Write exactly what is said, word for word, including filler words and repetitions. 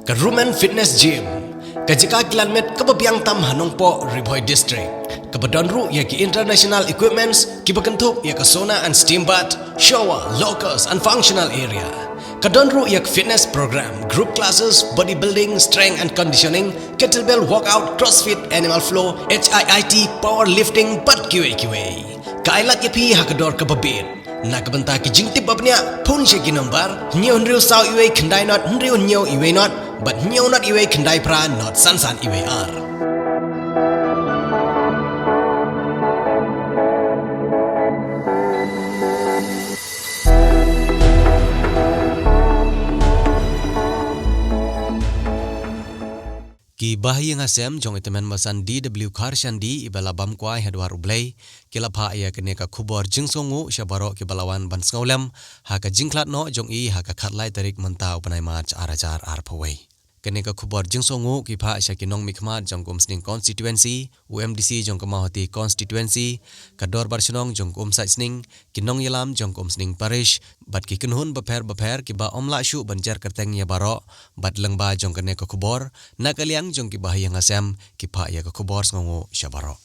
Ka Rumen Fitness Gym, ka jaka kilan met kaba biang tam ha Nongpoh, Ri Bhoi District, kaba don ruh ïa ki international equipments kiba kynthup ïa ka sauna and steam bath, shower, lockers and functional area. Ka don ruh ïa ka fitness program, group classes, bodybuilding, strength and conditioning, kettlebell workout, crossfit, animal flow, H I I T, powerlifting bad kiwei kiwei. Ka ai lad ïa phi ha ka dor kaba bit. Na ka bynta ki jingtip ba bniah, phone sha ki nombar hynñiew hynriew saw iwei khyndai not hynriew hynñiew iwei not bad hynñiew not iwei khyndai phra not san san iwei ar. Ki bahaïing hasem jong i tymmen basan D W Kharshandi iba la bam kwai ha dwar U Blei, ki la phah ïa kane ka khubor jingsngewnguh sha baroh kiba la wan ban sngewlem ha ka jingkhlad noh jong i ha ka khatlai tarik mynta u bnai March ar hajar arphew wei. Kane ka khubor jingsngewnguh ki phah sha ki nongmihkhmat jong ka Umsning constituency, u M D C jong ka Mawhati constituency, ka dorbar shnong jong ka Umsaitsning, ki nongïalam jong ka Umsning parish bad ki kynhun bapher bapher kiba ym lah shuh ban jer kyrteng ïa baroh. Bad lyngba jong kane ka khubor, na ka liang jong ki bahaïing hasem, ki phah ïa ka khubor sngewnguh sha baroh.